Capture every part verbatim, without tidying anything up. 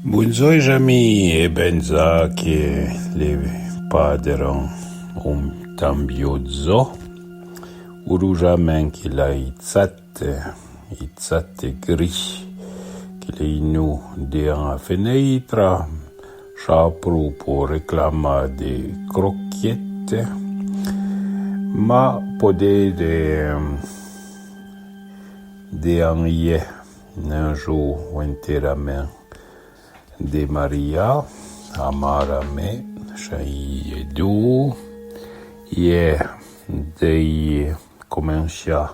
Bondzor, z'ami, e ben za que le paderon un tambiodzo. Urujamen que la izzate, izzate gri, que le inu dean a feneitra, chapru po reclama de croquiette, ma podé de, de an ie, n'un jou o enteramen de Maria, a mare a me, chai e du, ie dei comencha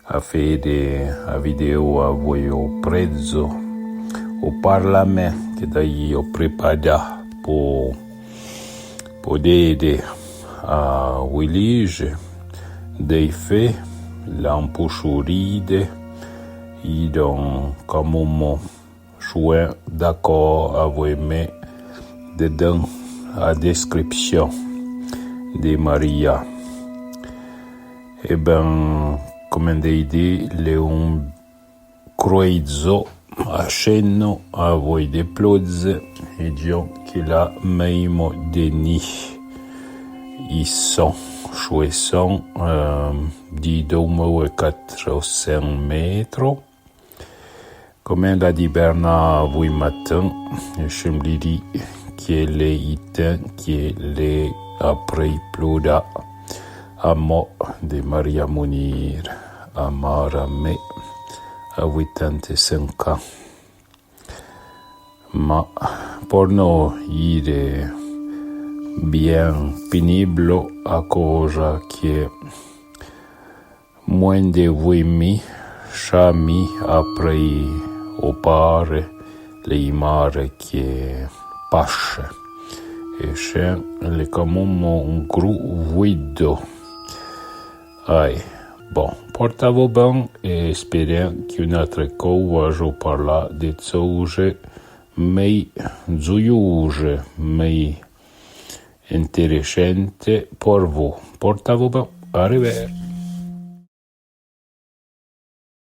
a fede a video avoué o predzo, o parlamen que dai o prepada po, po dede a wilije, dei fe, l'an puchuride, idon camomo chouin d'acor avoué me dedan a description de Maria. E ben, comme dei di, le un croidzo a cheno avoué de plodze, e dion que la meimo de ni. I son, choué son, euh, di dou mou e quatro sen metro. Comme l'a di Bernard avoué matin, e chembliri que le iten que le aprei ploda a mo de Maria Munir, a mare a me, a oitanta e cinq ans. Ma por no ire bien piniblo a cosa que Mouin de voué mi, chami aprei o pare, le i mare que pache. E chen le camomo un gru vouido. Ai, bon, portavo ben e esperen que un atre cou vajo parla de tsouje mei dzoiouje, mei interessante por vou. Portavo ben, a rever.